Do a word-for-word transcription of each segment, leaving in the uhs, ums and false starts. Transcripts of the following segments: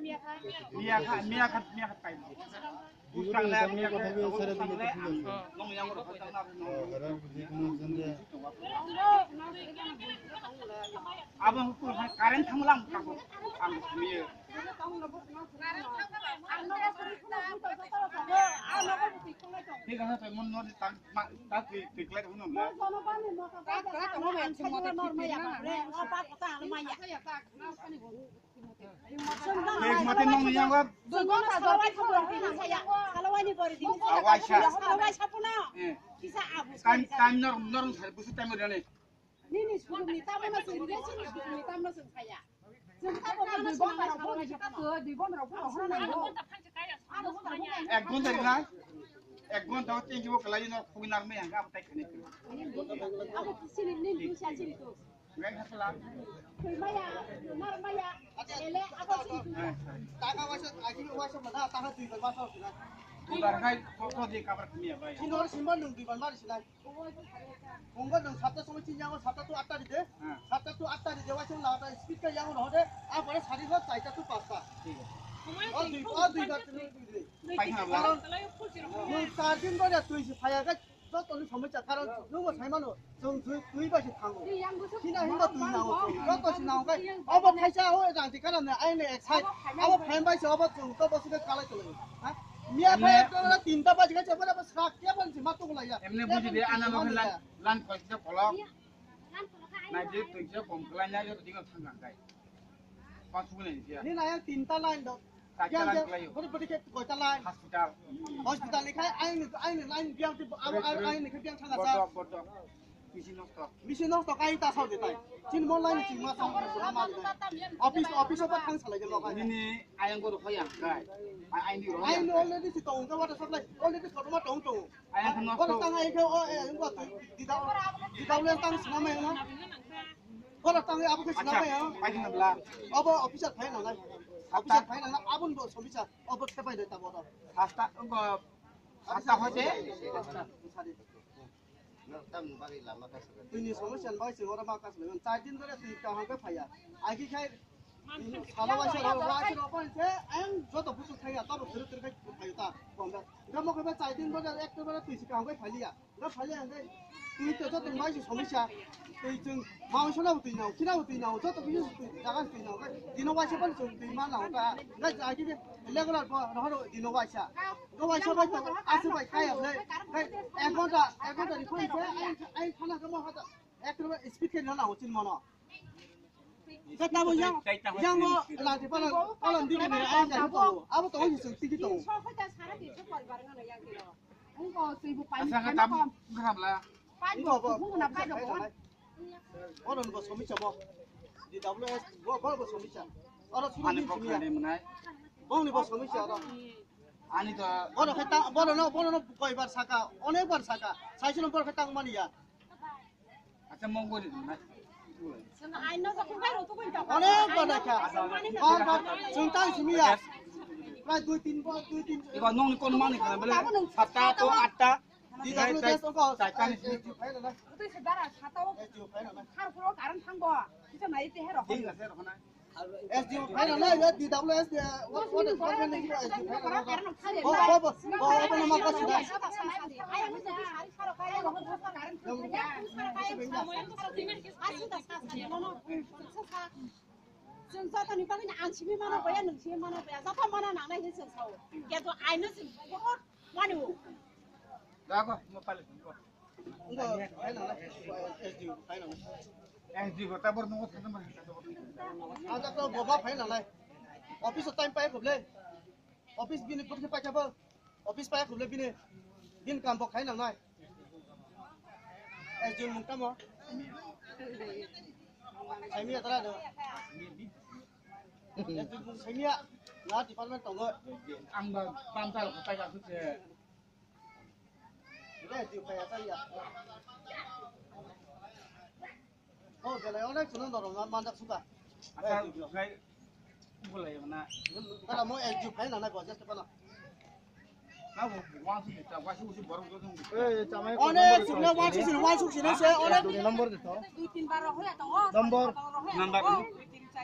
Miya kha, miya kha, miya kha kai. Bujang le miya kha, bujang le. Nong yang ro kha na. Abang ko current thang lang ka ko. Ang miya. Thik ase, tei mon nodi tak ma tak thik thik lai huno na. Thik mate nong yang ba. Awaisa. Time time nor nor sar busu time ro ne. Nini sukuni tamo na sung rile sini sukuni tamo na sung saya. Sung tamo na sung saya. Ek ghonta ri na? Ek ghonta o tenji bo kalai no khugnar me hanga atai khane. Abo sini nini bisa sini tu. Ngai khasla. Maya, mar maya. Ele abo sini tu. Taka waisa, aki waisa mana taka tui ba sa. Ular khai ko ko de kabar kmiya bai. Sinor simba nung tui ba mar sinai. Phungo nwng satta somoi chini yango satta to atta ride. Hmm. Satta to atta ride, waisa lata speed ka yango rohode. Apore sari ho chaita to pasta. Thik ase. O dui, o dui bar tini dui dui. Paikha bla. Karon nwng char din bade twi se phaya khe joto ni somoi cha karon nwng bo sai mano. Chwng twi, twi bai se thango. Hina himba twi nango. Joto se nango khe. Obo thaisa o rang ti karon ne aine excite. Abo phan bai se obo chwng to bo se kalai tolo. Ha? Miya khe ekta tinta baji khe chepara. Emne buji de, ana mo khe lan, lan koi kisa kolok. Nai je tui kisa kom kelai nai, joto dingo thang thang kai. Pas suku nai dia. Ni nai tinta line do. Kacha lan kelai yo. Bodi bodi khe koita line. Hospital. Hospital ni khai aini, aini line biang ti, abo aini khe biang thang asa. Bodo, bodo. Misi nosto. Misi nosto kai ta sao de tai. Chin mo line chin ma sao ma ma de. Office, office opa thang salai de lokai. Nini ayang ko do khoyang kai. Ai, aini ro. Aini already si tong ka water supply. Already photo ma tong tong. Ayang ko nosto. Ko tang ai ko o e ko di da. Di da le tang sima ma na. Ko tang ai abu ke sima ma ya. Pai na bla. Abo officer phai na lai. Officer phai na na abun bo somisa. Abo ke pai de ta bo. Hasta ko hasta hote. Twini somosya ni bagwi chwng oro ma kasu lai mano. Char din dhore twi kaham khe phaiya. Agi khai salo waisa rok, waisa rok phai se ayang joto buchuk thangya, tabuk thwrwk thwrwk khai phaio ta. Gamo khe char din dhore ekdom twi se kaham khe phailiya. Ga phailiya hwnkhe twi to joto ni bagwi se somosya. Twi chwng maui sona bo twi nao, khina bo twi nao, joto kisa twi jaga twi nao. Dino waisa phano chwng twi ma nao ta. Ga agi khe regular bo rohor dino waisa. Go waisa bai to, asu bai kaya le. Hai, ek ghonta, ek ghonta ni phone se, ai, ai, khana kamo hata. Ek ghonta speed khe nana hochin mono. Kata bo yang, yang bo lati pala, pala di ni ai ka to. Abo to hochin tiki to. Asa ka tam gram la. Pai bo, pai bo. Oro ni bo somisa bo. D W S bo, bo, bo somisa. Oro suru ani ni bo somisa. Khali mwnai. Bo ni bo somisa oro. Ani to. Oro khe ta, bono no, bono no koi bar saka, onek bar saka. Sai sino bor khe tang mani ya. Acha mong bo ni mwnai. Onek bar dakha. Bar bar. Chwng tang simi ya. Prai dui tin bo, dui tin. Iba nong ni kon mani kana bele. Satta to atta. Di da bolo des ongko. Chai, chai, chai. Twi se dara sata o. Har puro karan thangbo. Kisa nai te hero. Thik ase, rokho na. S D O phai na nai, D W S, what, what is, what is S D O phai na nai? Bo, bo, bo, bo, bo, no ma kasi da. Chwng joto ni bagwi no ang simi mano boya, nwng simi mano boya, joto mano nangnai hinwi chwng sao. Khe to aino chwng bohor mani o. Jago, mo pale ko. Ngo, hai na, S D O, hai na. S D O ta bor nungo thang ma. Aja to boba phai na lai. Office time pai khuble. Office bini putke pai kha bo. Office pai khuble bini. Bin kam bo khai na nai. S D O mung tamo. Saimia tara do. S D O mung saimia. Na department tongo. Ang ba pam ta ko pai ka su che. Deh, di upaya saya. Oh, belai onek chwla norok ma manjak suka. Acha, eh, gai, bolai mana? Tara mo S D O phai nana go, just pana. Na bo, wan su ta, wa su, wa su borok jong. Eh, chamai. Onek chwla wan su, wan su sini se, onek. Dui number de to. Dui tin bar hoya to. Number. Number. Dui tin char.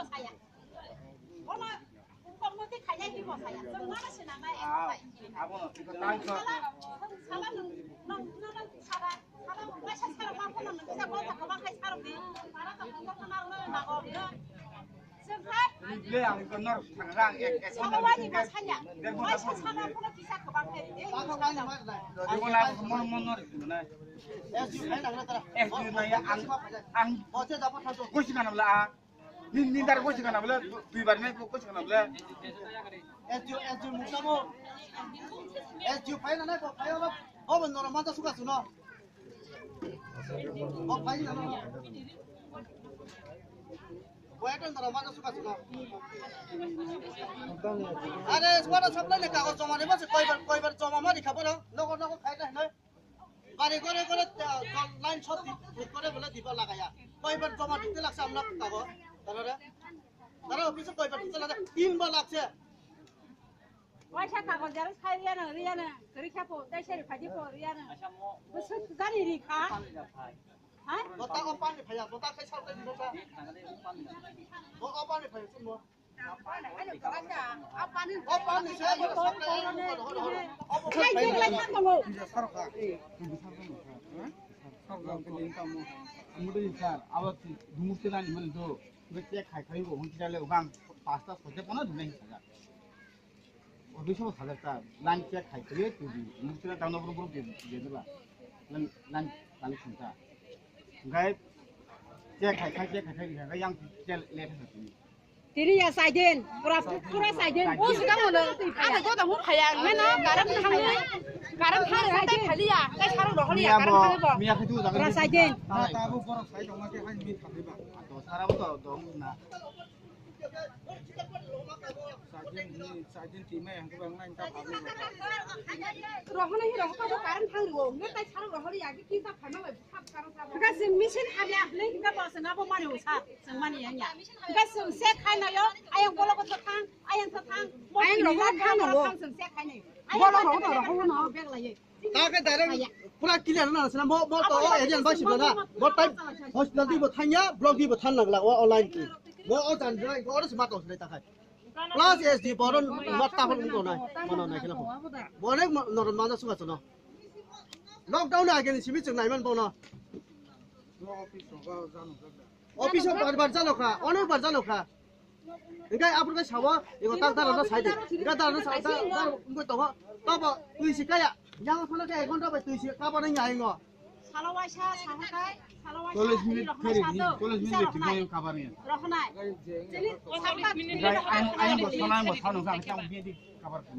bo saya. Ono, kok mati khaya ki bo saya. Jeng mana sih nama ya? Abono, iko tangso. Sala, sala nung, nung, nung, sala, sala nung, masa sala mampu nung, bisa kau tak kau pakai sarung ni. Mana tak kau tak kenal nung, nung, nung. Jeng hai. Le, ang iko nor, rang, ek, ek, sala wani bo saya. Masa sala mampu nung bisa kau pakai. Iko la, mon, mon nor, iko na. Iko na ya, ang, ang, gosi kana bela. Ni, ni dar gosi kana bela, dui bar ni gosi kana bela. S D O, S D O mukta bo. S D O phai na nai bo phai olo. Bo bo norok mata suka suno. Bo phai na no. Bo ekdom norok mata suka suno. Are, suara supply ni kagoj joma ni mase koi bar, koi bar joma mari kha boro. Nogo, nogo khai na hinoi. Bari gore gore, ah, line shot di, di gore bole diba lagaya. Koibar joma dite lagsa amlok tago. Tarare. Tara office koibar dite lagsa. Tin ba lagse. Waisa tago jaro sai riya na, riya na. Kari kha po, tai sai phadi po, riya na. Bwswk jani ri kha. Ha? Bota o pani phaya, bota kai sal kai bota. Bo o pani phaya, sin bo. Mudui sir, abo dumur ke nani mani do. Gue cek khai khai go, hun chale bang pasta sote kono dine saja. Obi so saja ta, lang cek khai khai tu di, dumur ke tano buru buru ke de ba. Lang lang kali sunta. Gai cek khai khai cek khai khai yang cek le tha. Tini ya saidin, pura pura saidin. O sudah mana? Ada jodoh mau kaya mana? Garam thang, garam thang saidin. Khali ya, kai sarung rohli ya, garam thang bo. Miya khudu jaga. Pura saidin. Tabu borok sai dong ke hai mi khali ba. To sara bo to dong na. Saidin ni, saidin ti mai ang ko bang nai ta ba. Rohna hi rohka bo garam thang ro. Ngai tai sarung rohli ya, ki ta phana ba. Hingke chwng machine hamya hinwi hingke bo chwng abo mani usa, chwng mani ya ya. Hingke chwng se khainayo, ayang bolo ko thang, ayang thang, ayang rok thang, thang, thang, chwng se khainai. Bolo rok no rok no bag laiye. Ta ke direct pura clear na sina mo, mo to o agent ba sibla na. Mo tai hospital di bo thangya, block di bo thang nagla o online ki. Mo o jan jai ko oro sma to sile ta khai. Plus S D boron mat ta hol ko nai. Mo no nai kila ko. Bo ne mo no ma da suga no. Lockdown age ni simi chwng naiman bono. Office o bar bar jalo kha, onek bar jalo kha. Engkai apur kai sawa, ego tak dara na sai de. Engkai dara na sai da, dara ungkoi tongo. Tabo tui si kaya, yang khana kaya ek ghonta bai tui si kaba nang ya ingo. Salo waisa, salo kai, salo waisa. College minute kari ni, college minute kari ni kabar ni. Rohonai. Engkai ang, ang bo sana, ang bo sana, ang bo sana.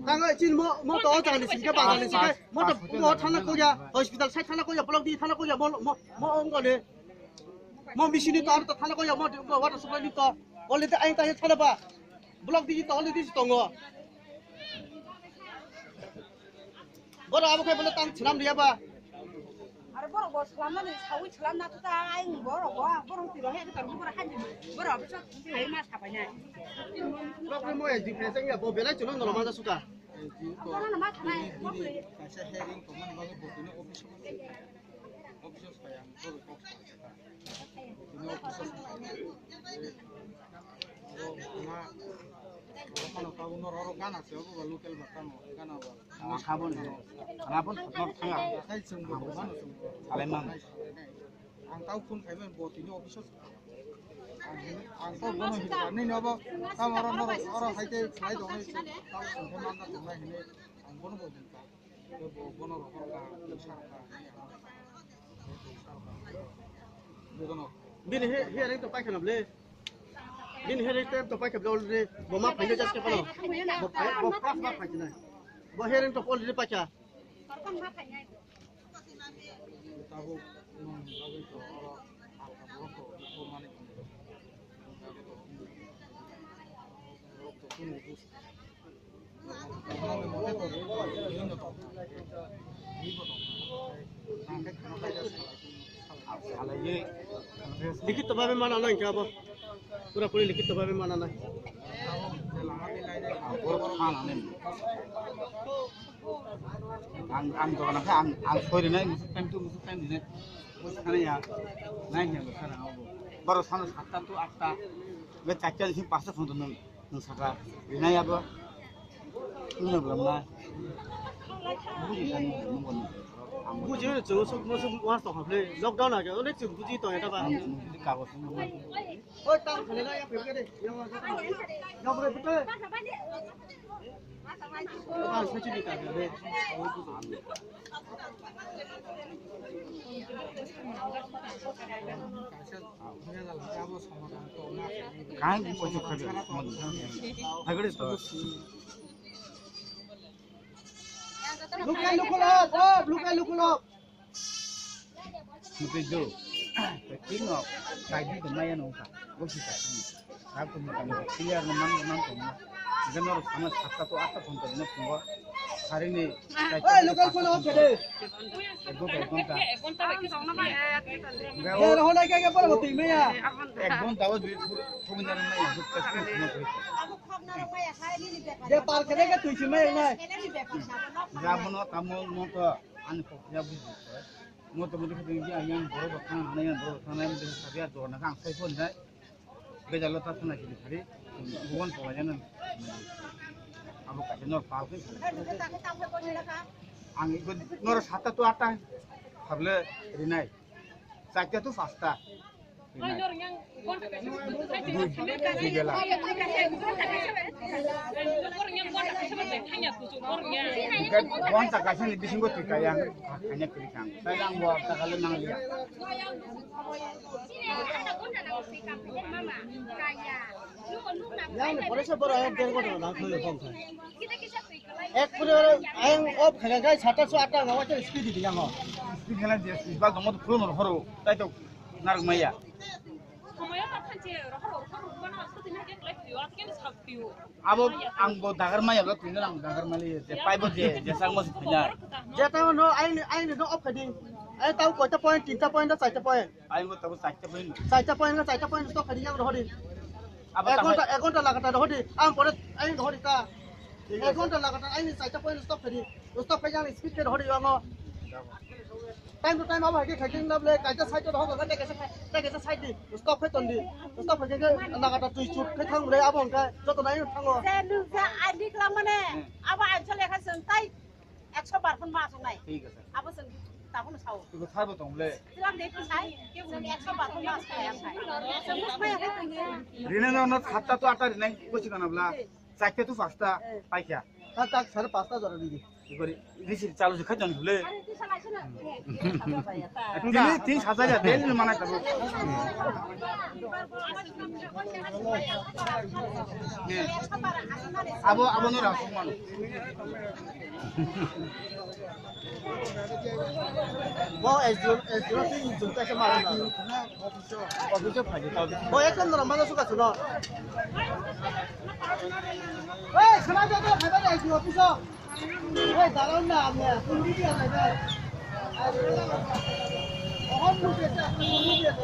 Tango chin mo, mo to o jani singke bazar ni singke, mo to mo thana koya, hospital side thana koya, block di thana koya, mo, mo, mo ongko ni. Mo machine ni to, to thana koya, mo, mo water supply ni to. Olede ain ta thana ba. Block di to, olede tongo. Boro abo khai bole tang chinam riya ba. Aro borok bo swlamnani sawi swlamna to ta ayang borok bo, borok twi rohe to borok hai borok biso hai ma sapai nai. Problem mo S D president ya bo belai chuno no ma suka. Borok no ma thanai. Kaisa hearing tongmani bagwi bo tini office o, office o saya borok kok. Tini office o saya. Oro ma, oro phano tabuk noro oro gana se obo ba local ba tamo gana ba. Ang kha bo ni. Khana pon thokno thanga. Sai chwng bo mano chwng bo. Salai man. Ang tau phone khai man bo tini office o. Ang, ang tau bono hin ka nini obo. Tamo oro noro oro hai te khlai dong nai tau chwng khe man na tong nai hinwi ang bono bo hin ka. Bo bono rohor ka, sa ka. Bono. Bini he, he ring to paikha na ble. Bini he ring to paikha ble already. Bo ma phaino just ke pano. Bo phai, bo pas ma phaino. Bo he ring to already paikha. Tabuk nung bagwi to oro halka borok to, to mani. Likhito bhabe mana nai khe abo. Pura puri likhito bhabe mana nai. Ang, ang dogan khe ang, ang soi rinai, musuk time to musuk time rinai. Bwskanaya, nai hwnba sana abo. Borok sana satta to atta. Be charta ni pasta phone to nung, nung saka. Rinai abo. Nung na bwlam na. Buji sani nung bono. Buji suk musuk was to hable. Lockdown age, onek chuk buji to eta ba. Ang buji kagos nung. Oi, tang khale na ya phe de. Ya wa. Ya phe de. Ah, sa chi ni ka de. Kain ko jo khabe. Hagre to. Lukai lukulok, oh, lukai lukulok. Mutai jo. King of, kaidi to maya no ka. Bosi ka. Aku mutai clear no man man ko. Jeno sana satta to atta phone to no phone. Hari ni. Hey, local phone off kede. Ek ghonta, ek ghonta. Ek ghonta. Ek ghonta o dui thuk, thuk jar na ya. Je par kede ke tui sime na. Ya bono tamo mo to ani ko ya buji. Mo to mo to yang boro botang na yang boro botang na mo to sabiya do na kang sai phone dai. Bejalo ta thana kiri khari, buwan pawai jana. Abo kaisa nor pal khe. Ang iko nor satta to atta hable rinai. Charta to pasta. Rinai. Dui, dui bela. Ghonta kaisa ni bisingo twi kaya ang kanya kiri kang. Tai ang bo ta kale nang liya. Yang ni pore se boro ayang der ghonta nang thoi phong thai. Ek pore ayang off khaga gai sata su ata ngawa te speed di yang ho. Speed gana je speed ba gamo to phone horo tai to narok maya. Abo ang bo dagar maya lo twino ang dagar mali je paibo je je sang mo se phina. Je ta no aini aini no off khadi. Ai tau koita point tinta point da chaita point. Ai mo tabo chaita point. Chaita point na chaita point stop khadi yang rohdi. Abo ek ghonta ek ghonta lagatar rohdi. Ang pore aini rohdi ta. Ek ghonta lagatar aini chaita point stop khadi. Stop khadi ang speed khe rohdi ang. Time to time abo hai khe khai khe na ble kaisa side to hok khe kaisa kaisa side di stop khai ton di stop khai khe na kata tui chut khai thang ble abo hwnkhe joto nai thango. Je nung ja ani klam mane abo ansole kha sung tai ekso bar phun ma sung nai. Thik ase. Abo sung tabun sao. Tiko thai bo tong ble. Tilam de phun sai sung ekso bar phun ma sung nai. Sung mus mai hai. Rina no no khatta to atta rinai ko chikana bla. Chaita to pasta paikha. Tak tak sare pasta jora di. Ikori risi chalu se khajon hule. Tini tin hajar ya, daily mana tabu. Abo abo no rasu man. Bo S D O S D O tin jung kaisa mara. Office o phaidi tau. Bo ekdom nora mana suka suno. Ei, sana jaga phaidi S D O office o. Ei, daron na amne, kundi dia na. Ohon nu beta, nu beta.